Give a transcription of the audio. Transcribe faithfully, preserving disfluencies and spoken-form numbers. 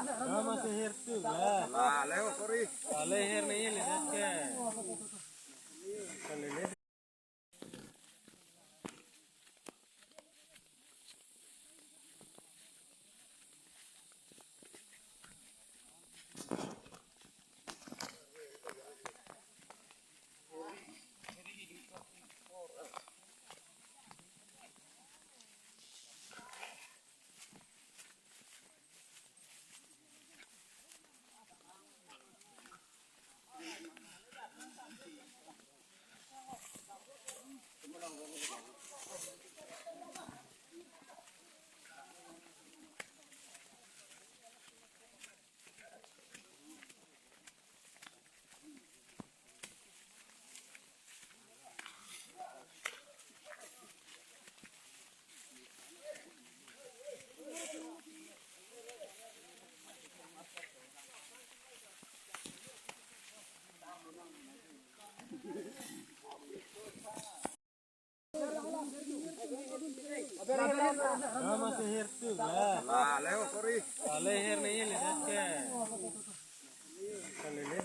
Mama sihir tu, ya. Lale, oh, sorry. Lale hir ni, lihat ke. Kalele. Mama sihir tu, ya. Lale, oh, sorry. Lale hir ni, lihat ke. Kalele.